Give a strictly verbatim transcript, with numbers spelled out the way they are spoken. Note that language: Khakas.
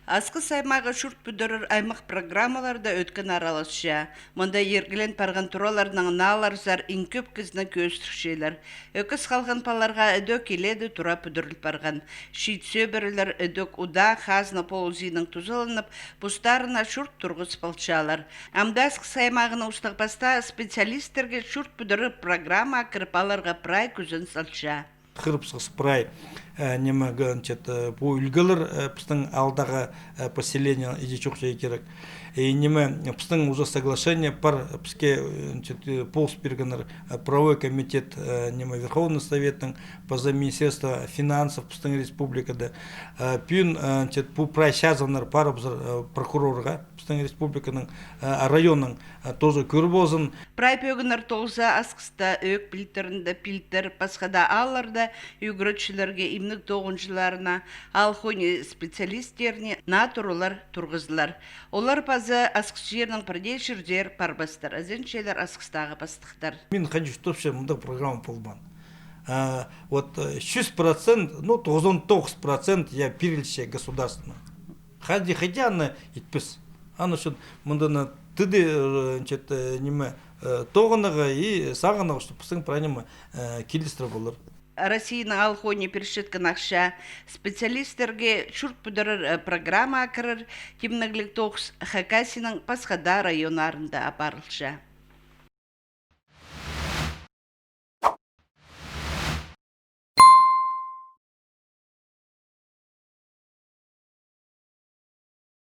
Асхыс аймағы чурт пӱдірер аймах программаларда ӧткін араласча. Мында иргілен парған тураларның наларзар иң кӧп кізіні кӧзірчелер. Ӧкіс халған палаларға ідӧк илееде тура пӱдіріл парған. Чиит сӧбірелер ідӧк удаа хазна полызиинаң тузаланып, постарына чурт турғыс палчалар. Амды Асхыс аймағының устағ-пастаа специалистерге чурт пӱдірер программа кіріп аларға прай кӱзен салча. Хығырыбысхабыс прай, э, ниме, значит, э, пу ӱлгілер, э, пістің аалдағы, э, поселение иди чоохтирға кирек. И ниме, пістің уже соглашение пар, піске, э, значит, э, полыс пиргеннер, э, правовой комитет, э, ниме, Верховный Советтің, паза Министерство финансов пістің республикада. Э, пӱӱн, э, значит, пу прай чазағнар парыбызар, э, прокурорға пістің республиканың, э, районның, э, тоже кӧр ползын. Прай пӧгіннер толза Асхыста, Ӧӧк пилтірінде, пилтір, пасха даа аалларда ӱгретчілерге, имнег тоғынҷыларына, аал хонии специалистеріне наа туралар турғызылар. Олар паза Асхыс чирінең пірдее чирзер парбастар, ізенчелер Асхыстағы пастыхтар. Мин хайди чуртапчам, мындағ программа полбаан. А, вот, э, чӱс процент, ну, тоғызон тоғыс процент я пирілче государствонаң. Хайди, хайди аны итпес. Аны ӱчӱн мында на тыды, э, значит, э, ниме, э, тоғынарға и сағынарға, что пістің прай ниме, э, килістіре полар. Россияның аал хонии пирчеткен ахча специалистерге чурт пӱдірер, э, программаа кірер, тимнегліг тоғыс Хакасияның пасха даа районнарында апарылча.